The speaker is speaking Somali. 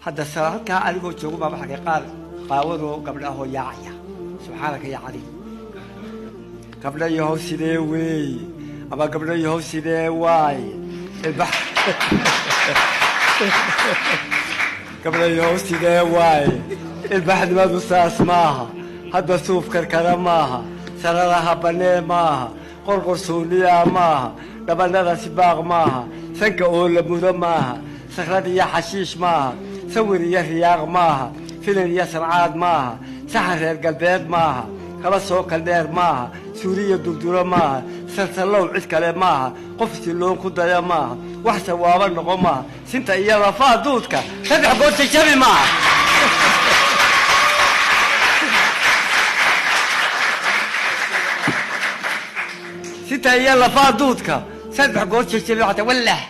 Hadda halkaa anigoo joogo baa waxaa qaar qaawadoo gabdhahoo yaacaya. Subxaanaka ya cadiim, gabdha yahow sidee weey, ama gabdho yahow sidee waay, gabdha yahow sidee waay, ilbaxnimadu saas maaha. Hadda suuf karkara maaha, sararaha banee maaha, qorqor suuliyaa maaha, dhabanada sibaaq maaha, sanka oo la mudo maaha, sakrad iyo xashiish maaha, sawir iyo riyaaq maaha, filan iyo sarcaad maaha, saxan reer galbeed maaha, kaba soo kaldheer maaha, suuriya durduro maaha, salsallow cid kale maaha, qof siloon ku daya maaha, wax sawaabo noqo maaha, sinta iyo lafaa duudka saddex goor jajabi maaha. Sinta iyo lafaa duudka saddex goor jajabi, waxaa wallah.